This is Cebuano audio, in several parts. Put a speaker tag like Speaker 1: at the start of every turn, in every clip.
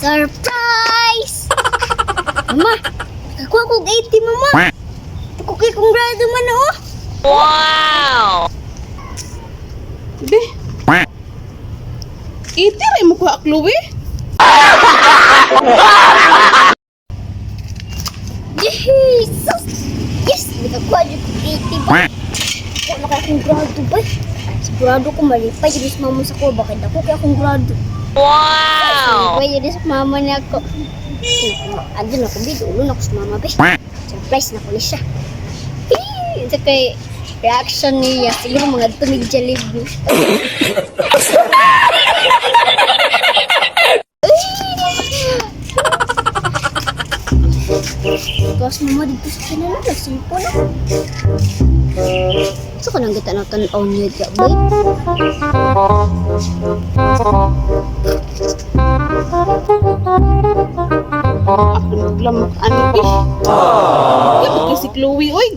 Speaker 1: Surprise! Mama, nakakuha ko og 80, mama. Ako kay kung grado man, oh.
Speaker 2: Be. 80 ra mo kuha, Chloe?
Speaker 1: Jesus! Yes! Nakakuha jud ko 80 ba? Ako na kay akong grado ba? Sigurado ko malipay jud sa mama sa ko. Bakit ako kay akong grado? Wow! Malipay jud sa mama niya ako. Ando na ko, bi. Dulo na ko sa mama, bi. Surprise na ko ni siya. Eh, sa kay reaction niya. Siguro mga tumig Jollibee. Tapos mama dito sa kinala, nagsilpo na. So ko nang kita na tanaw niya dya, boy.
Speaker 2: Ako naglamok ani be. Kaya ba si Chloe oy?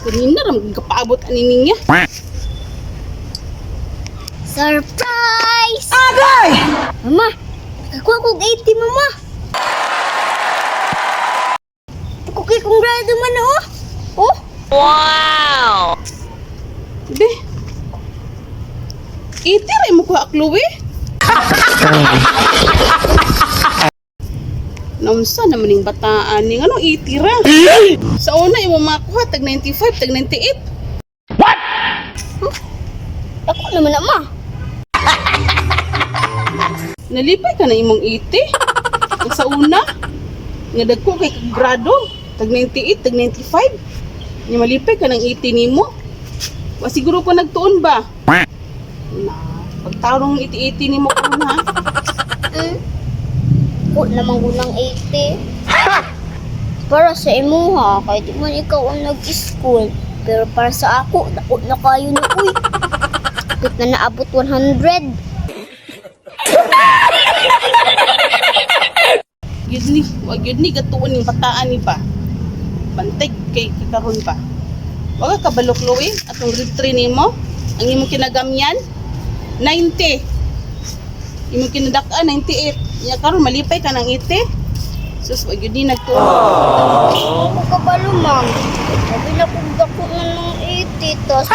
Speaker 2: Kanina ra magkapaabot ani niya.
Speaker 1: Surprise! Agay! Mama, nakakuha ko og 80, mama. Ako kay kung grado man, oh. Oh,
Speaker 2: Be. 80 ra mo kuha, Chloe? Naunsa naman ning bataan ni nganong 80 ra? Sa una imo makuha tag 95, tag 98.
Speaker 1: Ako naman na, ma.
Speaker 2: Nalipay ka na imong 80. Ang sa una, nga dagko kay kag grado, tag 98, tag 95. Nya malipay ka ng 80 nimo. Wa siguro ko nagtuon ba? Na, pagtarong 80 nimo karon ha.
Speaker 1: Ko naman gunang 80. Para sa imuha, kahit di man ikaw ang nag-school. Pero para sa ako, dako na kayo na, uy. Kapit na naabot 100.
Speaker 2: Gyud ni, wa gyud ni gatuon ning bataan ni ba. Bantay kay kakaron ba. Wa ka kabalo, Chloe, atong grade 3 nimo, ang imong kinagamyan 90. Imong kinadak-an 98. Nya karon malipay ka ng 80. Sus, wa gyud ni nagtuon.
Speaker 1: Ako kabalo, ma'am. Sabi na kung dako na ng 80, tas